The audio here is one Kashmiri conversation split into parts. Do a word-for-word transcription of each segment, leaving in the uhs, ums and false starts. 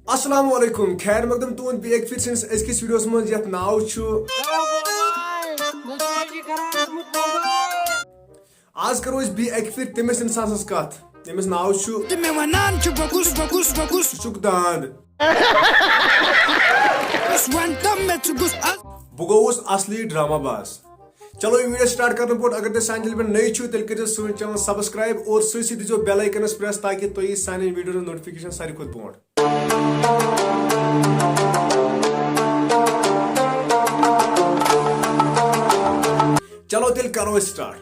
السلام علیکم، خیر مقدم تُہُنٛد بیٚیہِ اکہِ پھِرِ سٲنِس أزکِس ویڈیوَس منٛز یتھ ناو چھُ۔ آز کرو أسۍ بیٚیہِ اکہِ پھِرِ تٔمِس انسان سٕنٛز کتھ، ییٚمِس ناو چھُ۔ تہٕ مےٚ ونان چھُ بہٕ کُس، بہٕ کُس، بہٕ کُس۔ ژٕ چھُکھ داند۔ کُس وَن تہٕ مےٚ ژٕ کُس از۔ بہٕ گوٚوُس اصلی ڈرامہ باز۔ چلو، یہِ ویڈیو سٹارٹ کرنہٕ برونٛٹھ اگر تُہۍ سانہِ چینلہِ پٮ۪ٹھ نٔوۍ چھِو، تیٚلہِ کٔرۍزیو سٲنۍ چینل سبسکرائب اور سۭتۍ سۭتۍ دیٖزیو بیل آیکنس پریس تاکہ تُہۍ یی سانٮ۪ن ویڈیوزن نوٹیفکیشن ساروی کھۄتہٕ برونٛٹھ۔ چلو تیٚلہِ کرو أسۍ سٹارٹ۔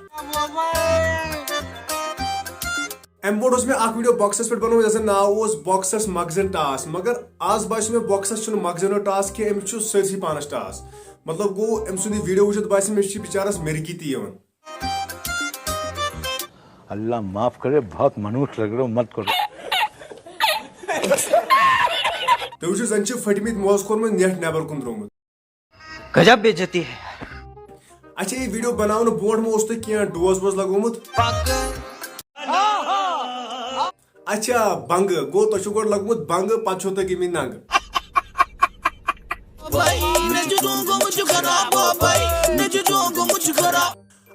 امہِ برونٛٹھ اوس مےٚ اکھ ویڈیو باکسس پٮ۪ٹھ بنومُت، یتھ زن ناو اوس باکسس مخزن ٹاس، مگر آز باسیو مےٚ باکسس چھُنہٕ مخزن یوت ٹاس کینٛہہ، أمِس چھُ سٲرسٕے پانس ٹاس۔ مطلب گوٚو، أمۍ سُنٛد یہِ ویڈیو وٕچھِتھ باسیو مےٚ چھِ بِچارس مرگی تہِ یِوان۔ اللہ معاف کرے، بہت منحوس لگ رہے ہو، مت کرو۔ تُہۍ وٕچھِو، زن چھِ پھٔٹمٕتۍ، مو اوس کوٚرمُت نیٹ نٮ۪بر کُن درٛومُت۔ گجب بے عزتی ہے۔ اچھا، یہِ ویڈیو بناونہٕ برونٛٹھ ما اوس تۄہہِ کینٛہہ ڈوز ووز لگومُت؟ اچھا، بنگہٕ۔ گوٚو، تۄہہِ چھُو گۄڈٕ لگومُت بنگہٕ، پتہٕ چھُو تۄہہِ گٔمٕتۍ ننگہٕ۔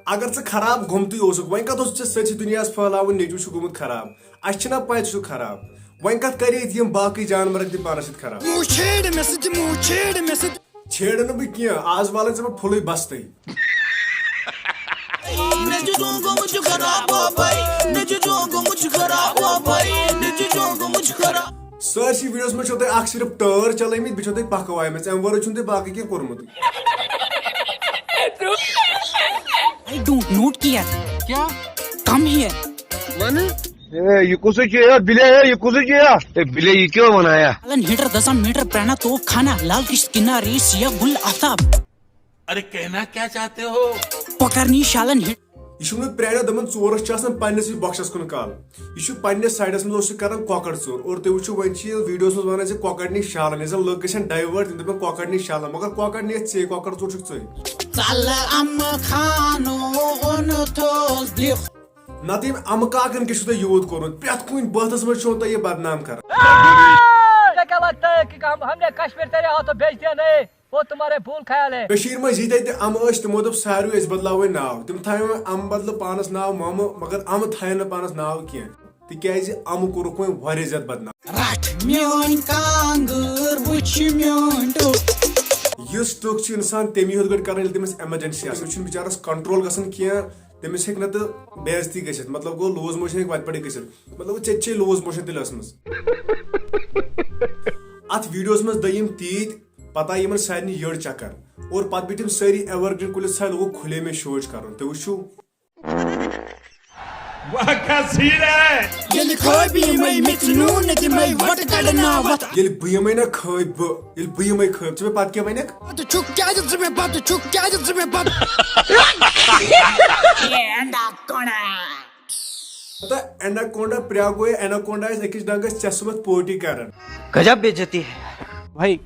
اگر ژٕ خراب گوٚمتُے اوسُکھ، وۄنۍ کتھ اوس ژےٚ سٲرسٕے دُنیاہس پھٔہلاوُن نیٚچوٗ چھُ گوٚمُت خراب؟ اسہِ چھِنہ پَے ژٕ چھُکھ خراب؟ وۄنۍ کتھ کرے ییٚتہِ یِم باقٕے جانورن تہِ پانس سۭتۍ خراب؟ مو چھیڑ مےٚ سۭتۍ، مو چھیڑ مےٚ سۭتۍ۔ چھیڑٕ نہٕ بہٕ کینٛہہ، آز والَے ژےٚ بہٕ پھُلٕے بستَے۔ مےٚ چھُ دۄن گوٚمُت چھُ خراب، او بھائی۔ مےٚ چھُ دۄن گوٚمُت چھُ خراب، او بھائی۔ مےٚ چھُ دۄن گوٚمُت چھُ خراب۔ سٲرسٕے ویڈیوَس منٛز چھو تۄہہِ اکھ صرف ٹٲر چلٲومٕتۍ، بیٚیہِ چھو تۄہہِ پکوایمٕژ، اَمہِ ورٲے چھُنہٕ تۄہہِ باقٕے کینٛہہ کوٚرمُتٕے۔ I don't not care. کیا؟ Come here. اے، یہِ کُس چھُ یا بِلے، اے، یہِ کُس چھُ یا؟ اے، بِلے، یہِ کیٛاہ وَنان یا؟ لالن ہیٹر دسم میٹر پرانا توف خانہ، لال کش کنارے سیاہ گل آفتاب۔ ارے کہنا کیا چاہتے ہو؟ پکرنی شالن ہیٹ۔ یہِ چھُ مےٚ پرٛانیو دَپان، ژورَس چھِ آسان پنٛنِسٕے بۄکسَس کُن کَل۔ یہِ چھُ پنٛنِس سایڈَس منٛز اوس یہِ کَران کۄکَر ژوٗر۔ اور تُہۍ وٕچھِو، وۄنۍ چھِ یہِ ویٖڈیوَس منٛز وَنان زِ کۄکَر نی شالَن، ییٚلہِ زَن لُکھ گژھن divert، تِم دَپَن کۄکَر نی شالَن، مگر کۄکَر نِتھ ژے، کۄکَر ژوٗر چھُکھ ژٕے۔ ژَلہٕ اَمہٕ خانو اوٚن تھوٚز دِکھ۔ نتہٕ یِم امہٕ کاکن کیٛاہ چھُو تۄہہِ یوٗت کوٚرمُت؟ پرٛٮ۪تھ کُنہِ بٲتھس منٛز چھُو تۄہہِ یہِ بدنام کران۔ کیا کیا لگتا ہے کہ ہم، ہم نے کشمیر تیرے ہاتھوں بیچ دیا نہیں؟ وہ تمہارے بھول خیال ہے۔ کٔشیٖرِ منٛز ییٖتیٛاہ تہِ امہٕ ٲسۍ، تِمو دوٚپ ساروٕے أسۍ بدلاوو ناو۔ تِم تھاوے وۄنۍ امہٕ بدلہٕ پانس ناو مامہٕ، مگر امہٕ تھاوے نہٕ پانس ناو کینٛہہ، تِکیٛازِ امہٕ کوٚرُکھ وۄنۍ واریاہ زیادٕ بدنام۔ رٹھ میٲنۍ کانٛگٕر، وٕچھ میٲنۍ ٹوٚٹھ۔ یُس ٹوٚٹھ چھُ انسان تَمی یوت گۄڈٕ کران، ییٚلہِ تٔمِس emergency آسہِ۔ أمِس چھُنہٕ بِچارس control گژھان کینٛہہ۔ تٔمِس ہیٚکہِ نہٕ تہٕ بے عزتی گٔژھِتھ، مطلب گوٚو loose motion ہیٚکہِ وَتہِ پٮ۪ٹھٕے گٔژھِتھ، مطلب گوٚو ژےٚ تہِ چھے loose motion تیٚلہِ ٲسمٕژ۔ اَتھ ویٖڈیوَس منٛز دٔے یِم تیٖتۍ، پَتہٕ آیہِ یِمَن سارنٕے یٔڈ چکر، اور پَتہٕ بیٖٹھۍ یِم سٲری evergreen کُلِس سۭتۍ، لوگُکھ کھُلے میں شوچ کَرُن۔ تُہۍ وٕچھِو۔ واہ کیا سین ہے۔ ییٚلہِ خٲبی یِمَے مِژ نوٗن تِمَے وَٹہٕ کَڑنا وَتھ۔ ییٚلہِ بہٕ یِمَے نہ خٲبۍ بہٕ، ییٚلہِ بہٕ یِمَے خٲبۍ، ژٕ مےٚ پَتہٕ کیٛاہ وَنَکھ؟ پتہٕ چھُکھ کیٛازِ ژٕ مےٚ، پتہٕ چھُکھ کیٛازِ ژٕ مےٚ، پتہٕ۔ تہٕ anaconda پرٛاگوے، anaconda آسہِ أکِس ڈنٛگس ژےٚ سُمتھ پوٹی کران۔ گجب بے عزتی ہے۔ بھائی،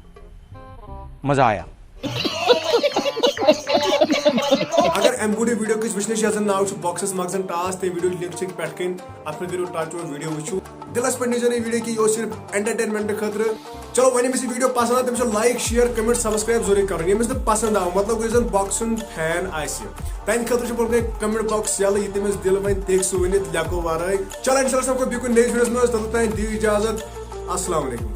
مزہ آیا۔ اگر اَمہِ گوٚڑِ ویٖڈیو کٲنٛسہِ وٕچھنٕچ چھِ یَژھان، ناو چھُ بۄکسَس مَخزَن ٹاس، تَمہِ ویٖڈیو link چھِ پٮ۪ٹھ کَنۍ، اَتھ پٮ۪ٹھ کٔرِو touch اور ویٖڈیو وٕچھِو۔ دِلَس پٮ۪ٹھ نیٖزیو نہٕ یہِ ویٖڈیو کینٛہہ، یہِ اوس صرف entertainment خٲطرٕ۔ چلو، وۄنۍ ییٚمِس یہِ ویٖڈیو پسنٛد آو، تٔمِس چھُ like، share، comment، subscribe ضروٗری کَرُن۔ ییٚمِس نہٕ پسنٛد آو، مطلب، یُس زَن بۄکسُن fan آسہِ، تَمہِ خٲطرٕ چھُ برٛونٛہہ کَنہِ comment box یَلہٕ، یہِ تٔمِس دِل وَنہِ، تہِ ہیٚکہِ سُہ ؤنِتھ لیکھو وَرٲے۔ چلو، اِنشاء اللہ سَمکھو بیٚیہِ کُنہِ نٔیِس ویٖڈیوَس منٛز، توٚتَتھ تام دِیِو اِجازت۔ السلام علیکم۔